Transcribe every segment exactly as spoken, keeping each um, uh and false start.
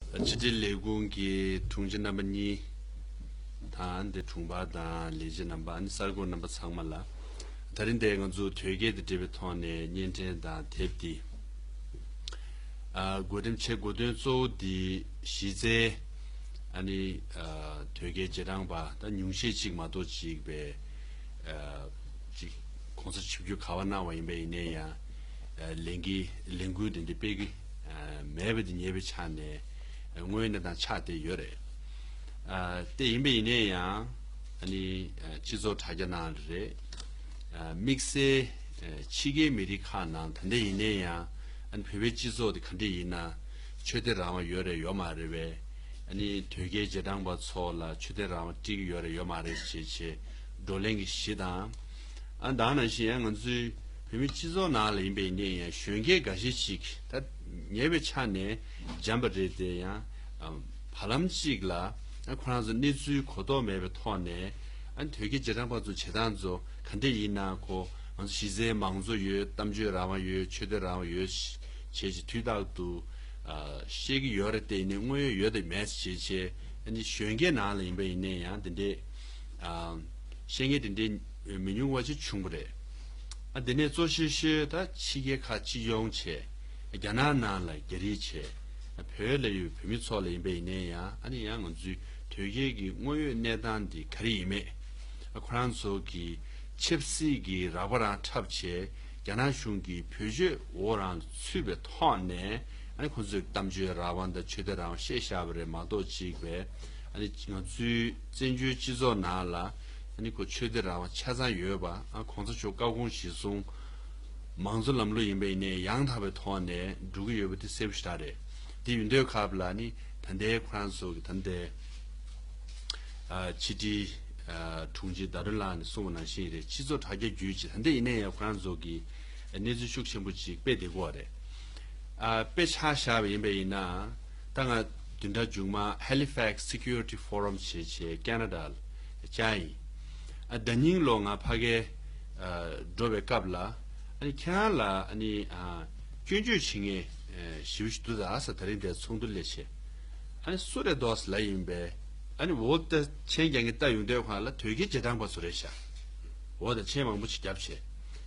ཕྱི་དྲིལ་ལས་ཁུངས་ཀྱི་དྲུང་ཆེ་རྣམ་པ་གཉིས་དང་། དེ་དྲུང་འཕར་དང་ལས་བྱེད་རྣམ་པ། ཨ་ནི་གསར་འགོད་རྣམ་པ་ཚང་མ་ལ། ད་རིང་འདིར་ང་ཚོ་དོལ་རྒྱལ་དང་འབྲེལ་བའི་ཐོག་ནས་བརྙན་འཕྲིན་དང་དེབ་འདི། ཨ། འགོ་འགྲེམས་བྱེད་དགོས་དོན་གཙོ་བོ་འདི་གཞི་རྩའི། ཨ་ནི། ཨ། དོལ་རྒྱལ་རྗེས་འབྲང་པ་ད་ཉུང་ཤས་ཅིག་མ་གཏོགས་ཅིག་པའི། ཨ། ཅིག་གོང་ས་ཆིབས་བསྒྱུར་ག་པར་གནང་བ་ཡིན་པ་ཡིན་ནའི་ཡང་། ཨ། ལས་འགུལ་ལས་འགུལ་དེ་འདྲ་སྤེལ་གྱི། ཨ། མེད་པ་དེ་ངེས་པའི་ཆ་ནས། ཨ། དངོས་ཡོད་གནས་སྟངས་ཆགས་བསྡད་ཡོད་རེད། ཨ། དེ་ཡིན་པ་ཡིན་ནའི་ཡང་། ཨ་ནི། ཨ། སྤྱི་ཚོགས་དྲ་རྒྱ་ནང་ལ་རེད། ཨ། དམིགས་བསལ། ཨ། ཕྱི་རྒྱལ་མི་རིགས་ཁག་ནང་ད་ལྟ་ཡིན་ནའི་ཡང་། ཨ་ནི་བོད་པའི་སྤྱི་ཚོགས་དེ་ག་འདྲ་ཡིན་ན། ཆོས་དད་རང་དབང་ཡོད་རེད་ཡོད་མ་རེད་པས། ཨ་ནི་དོལ་རྒྱལ་རྗེས་འབྲང་པ་ཚོ་ལ་ཆོས་དད་རང་དབང་སྤྲད་ཀྱི་ཡོད་རེད་ཡོད་མ་རེད་ཅེས་བྱས་བགྲོ་གླེང་གི་གཞི་དང་། ཨ། ད་ག་ནང་བཞིན་ཡང་ང་ཚོའི་བོད་མིའི་སྤྱི་ཚོགས་ནང་ལ་ཡིན་པ་ཡིན་ནའི་ཡང་། གཞོན་སྐྱེས་འགའ་ཤས་ཅིག་ད་ཉེ་བའི་ཆ་ནས་འཇམ་པ་རེད་དེ་ཡང་། ཨ། བར་ལམ་གཅིག་ལ། ཨ། ཁོ་རང་ཚོ་གནས་ཚུལ་གོ་རྟོགས་མེད་པའི་ཐོག་ནས། ཨ། དོལ་རྒྱལ་རྗེས་འབྲང་པ་ཚོ་བྱེད་སྟངས་ཚོ་ག་འདྲ་ཡིན་ན། ཁོ་ང་ཚོ་གཞི་རྩའི་མང་གཙོ་ཡོད། གཏམ་བརྗོད་རང་དབང་ཡོད། ཆོས་དད་རང་དབང་ཡོད་ཅེས་བྱས་དུས་རྟག་ཏུ། ཨ། བཤད་ཀྱི་ཡོད་རེད་དེ། ཡིན་ནའི་དངོས་ཡོད་ཡོད་དེ་མེད་ཅེས་བྱས། ཨ་ནི་གཞོན་སྐྱེས་ནང་ལ་ཡིན་པ་ཡིན་ནའི་ཡང་དེ་འདྲའི། ཨ། བཤད་མཁན་དེ་འདྲའི་མི་ཉུང་བ་ཅིག་བྱུང་བ་རེད། ཨ། དེ་ནས་གཙོ་ཤོས་ཤོས་ད་ཕྱི་རྒྱལ་ཁག་སྤྱི་ཡོངས་བྱས། རྒྱ་ནག་ནང་ལ་རྒྱ་རིགས་བྱས། བོད་ལ་ཡོད་བོད་མི་ཚོ་ལ་ཡིན་པ་ཡིན་ནའི་ཡང་། ཨ་ནི་ཡང་ང་ཚོའི་དོལ་རྒྱལ་གྱི་དངོས་ཡོད་གནས་སྟངས་འདི་ག་རེ་ཡིན་མེད། ཨ། ཁོ་རང་ཚོ་གི་ཆབ་སྲིད་ཀྱི་རགས་པ་རང་འཁྲབ་བྱས། རྒྱ་ནག་གཞུང་གི་བེད་སྤྱོད་འོག་རང་ལ་ཚུད་པའི་ཐོག་ནས། ཨ་ནི་ཁོ་ཚོས་གཏམ་བརྗོད་རང་དབང་དང་ཆོས་དད་རང་དབང་བཤད་བཞག་པ་རེད་མ་གཏོགས་ཅིག་པས། ཨ་ནི་ང་ཚོའི་བཙན་བྱོལ་སྤྱི་ཚོགས་ནང་ལ། ཨ་ནི་ཁོ་ཆོས་དད་རང་དབང་ཆ་ཚང་ཡོད་པ། ཨ། གོང་ས་མཆོག་བཀའ་དགོངས་གཞིར་བཟུང་མང་གཙོ་ལམ་ལུགས་ཡིན་པ་ཡིན་ནའི་ཡང་དག་པའི་ཐོག་ནས་འགྲོ་གི་ཡོད་པ་དེ་གསལ་པོ་ཞེ་དྲག་རེད། དེ་ཡིན་དུས་སྐབས་ལ་ནི་ད་ལྟའི་ཁོ་རང་ཚོ་གི་ད་ལྟའི། ཨ། ཕྱི་དྲིལ། ཨ། དྲུང་ཆེ་ཟླ་སྒྲོན་ལགས་ནས་གསུངས་པ་ནང་བཞིན་རེད། སྤྱི་ཚོགས་དྲ་རྒྱ་བརྒྱུད་ཅིག་ད་ལྟ་ཡིན་ནའི་ཡང་ཁོ་རང་ཚོ་གི་གནས་ཚུལ་ཤུགས་ཆེན་པོ་ཅིག་སྤེལ་བསྡད་ཀྱི་ཡོད་རེད། ཨ། དཔེ་ཆ་བཞག་པ་ཡིན་པ་ཡིན་ན། ད་ང་བདུན་ཕྲག་མཇུག་མ་Halifax Security Forum ཞེས་བྱས་ཁེ་ན་ཌ་ལ་བཅར་ཡིན། ཨ། ད་ནིང་ལོ་ང་ཕ་གིར། ཨ། འགྲོ་བའི་སྐབས་ལ། ཨ་ནི་ཁྱེད་རང་ལ། ཨ་ནི། ཨ། སྐྱོན་བརྗོད་བྱེད་མཁན། ཨ། ཞེ་པོ་ཞིག་འདུག་ད་ཟེར། ད་རིང་འདིར་ཚོགས་འདུ་སླེབས་བྱས། ཨ་ནི་སུ་རེད་འདུག་ཟེར་ལབ་ཡིན་པས། ཨ་ནི་འོ་ད་མཆན་རྒྱག་མཁན་ལྟ་ཡོང་དུས་སྒང་ལ་དོལ་རྒྱལ་རྗེས་འབྲང་པ་ཚོ་རེད་ཤག་འོ་ད་མཆན་མང་པོ་ཞིག་བརྒྱབ་བྱས།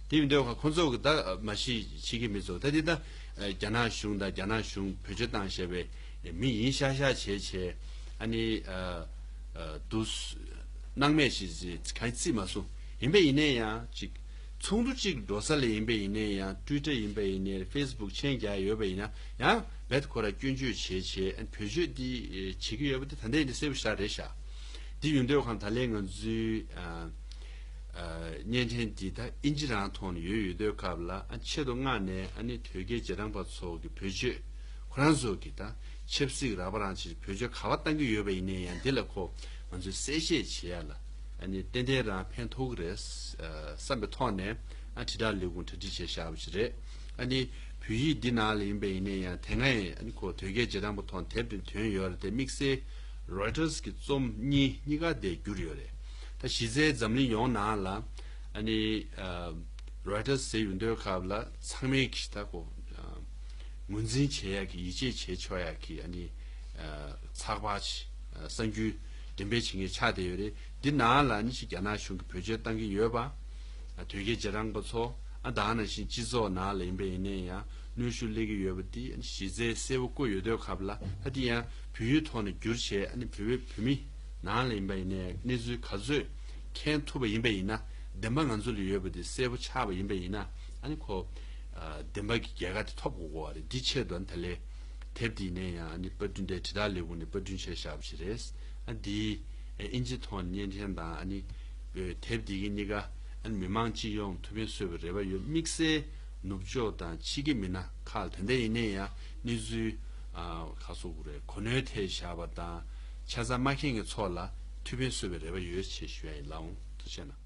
དེ་ཡིན་དུས་སྒང་ཁོང་ཚོ་གི་ད་མ་གཞི་ཕྱི་རྒྱལ་མི་ཚོ་ད་འདི་ད། ཨ། རྒྱ་ནག་གཞུང་དང་རྒྱ་ནག་གཞུང་བེད་སྤྱོད་བཏང་བཞག་པའི་མི་ཡིན་ཤག་ཤག་བྱས་བྱས། ཨ་ནི། ཨ། ཨ། འདུག་སྣང་མེད་ཞིག་གང་བརྩིས་མ་སོང་། ཡིན་པ་ཡིན་ནའི་ཡང་ཅིག་ཚོགས་འདུ་གཅིག་འགྲོ་ས་ལ་ཡིན་པ་ཡིན་ནའི་ཡང་། ཊུའི་ཊར་ཡིན་པ་ཡིན་ནའི། ཕེ་སི་བུག་མཆན་རྒྱག་ཡོད་པ་ཡིན་ན་ཡང་རྦད་ཁོ་རང་སྐྱོན་བརྗོད་བྱས་བྱས། ཨ། བེད་སྤྱོད་འདི་བྱེད་ཀྱི་ཡོད་པ་དེ་ད་ལྟའི་འདི་གསལ་པོ་ཞེ་དྲག་རེད་ཤག་འདི་ཡིན་དུས་སྒང་ད་ལན་ང་ཚོའི། ཨ། ཨ། བརྙན་འཕྲིན་འདི་ད་ཨིན་ཇི་རང་ཐོག་ནས་ཡོད་ཡོད་དུས་སྐབས་ལ། ཨ། ཆེད་དུ་མངགས་ནས། ཨ་ནི་དོལ་རྒྱལ་རྗེས་འབྲང་པ་ཚོ་གི་བེད་སྤྱོད། ཁོ་རང་ཚོ་གི་ད་ཆབ་སྲིད་རགས་པ་རང་ཅིག་བེད་སྤྱོད་ག་པར་བཏང་གི་ཡོད་པ་ཡིན་ནའི་ཡང་། འདི་ལ་ཁོ་ང་ཚོས་གསལ་བཤད་བྱེད་ཡ་ལ། ཨ་ནི་ཏན་ཏན་རང་ཕན་ཐོགས་ཀྱི་རེད། ཨ། བསམ་པའི་ཐོག་ནས། ཨ། དྲིལ་བསྒྲགས་ལས་ཁུངས་གྲ་སྒྲིག་བྱས་བཞག་པ་ཞིག་རེད། ཨ་ནི་བོད་ཡིག་འདི་ནང་ལ་ཡིན་པ་ཡིན་ནའི་ཡང་། དེ་སྔ་ཡང་། ཨ་ནི་ཁོ་དོལ་རྒྱལ་རྗེས་འབྲང་པ་ཐོག་དེབ་དེ་ཐོན་ཡོད་རེད་དེ། དམིགས་བསལ་རོའི་ཊར་གྱི་རྩོམ་གཉིས་གཉིས་ཀ་དེ་བསྒྱུར་ཡོད་རེད། ད་གཞི་རྩའི་འཛམ་གླིང་ཡོངས་ནང་ལ། ཨ་ནི། ཨ། རོའི་ཊར་ཟེར་ཡོང་དུས་སྐབས་ལ་ཚང་མས་ཀྱི་ད་ཁོ། ཨ། ངོས་འཛིན་བྱེད་ཡག་གི། ཡིད་ཆེས་བྱེད་ཆོག་ཡག་གི། ཨ་ནི། ཨ། ཚགས་པར་ཅིག་ཨ། གསར་འགྱུར་འགྲེམས་སྤེལ་བྱེད་མཁན་ཆགས་བསྡད་ཡོད་རེད། འདི་ནང་ལ་ནི་ཅིག་རྒྱ་ནག་གཞུང་གིས་བེད་སྤྱོད་བཏང་གི་ཡོད་པ། ཨ། དོལ་རྒྱལ་རྗེས་འབྲང་པ་ཚོ། ཨ། ད་ག་ནང་བཞིན་སྤྱི་ཚོགས་ནང་ལ་ཡིན་པ་ཡིན་ནའི་ཡང་གནོན་ཤུགས་སླེབས་ཀྱི་ཡོད་པ་འདི་གཞི་རྩའི་གསལ་པོ་བཀོད་ཡོད་དུས་སྐབས་ལ། ད་འདི་ཡང་བོད་ཡིག་ཐོག་ནས་བསྒྱུར་བྱས། ཨ་ནི་བོད་པའི་བོད་མི་ནང་ལ་ཡིན་པ་ཡིན་ནའི་གནས་ཚུལ་ག་ཚོད་མཁྱེན་ཐུབ་པ་ཡིན་པ་ཡིན་ན། བདེན་པ་ང་ཚོ་ལ་ཡོད་པ་འདི་གསལ་པོ་ཆགས་པ་ཡིན་པ་ཡིན་ན། ཨ་ནི་ཁོ། ཨ། བདེན་པ་གི་རྒྱལ་ཁ་དེ་ཐོབ་དགོས་ཀྱི་ཡོད་རེད། འདི་ཆེད་དུ་ད་ལན་དེབ་འདི་ནས་ཡང་། ཨ་ནི་པར་སྐྲུན་དེ་དྲིལ་བསྒྲགས་ལས་ཁུངས་ནས་པར་སྐྲུན་བྱས་བཞག་པ་ཞིག་རེད། ཨ། འདི་ཨིན་ཇི་ཐོག་ནས་བརྙན་འཕྲིན་དང་། ཨ་ནི་དེབ་འདི་གི་གཉིས་ཀ། ཨ་ནི་མི་མང་སྤྱི་ཡོངས་ཐུགས་ཕན་གསོས་པའི་རེ་བ་ཡོད། དམིགས་བསལ་ནུབ་ཕྱོགས་དང་ཕྱི་རྒྱལ་མི་སྣ་ཁག་ལ་དེ་འདྲ་ཡིན་ནའི་ཡང་གནས་ཚུལ། ཨ། ག་རེ་ཟེར་དགོས་རེད། གོ་གནས་ཐེབས་བཞག་པ་དང་ཆ་ཚང་མ་མཁྱེན་མཁན་ཚོ་ལ་ཐུགས་ཕན་གསོས་པའི་རེ་བ་ཡོད་ཅེས་ཞུ་ཡ་ཡིན། ལགས་འོང་། ཐུགས་རྗེ་གནང་།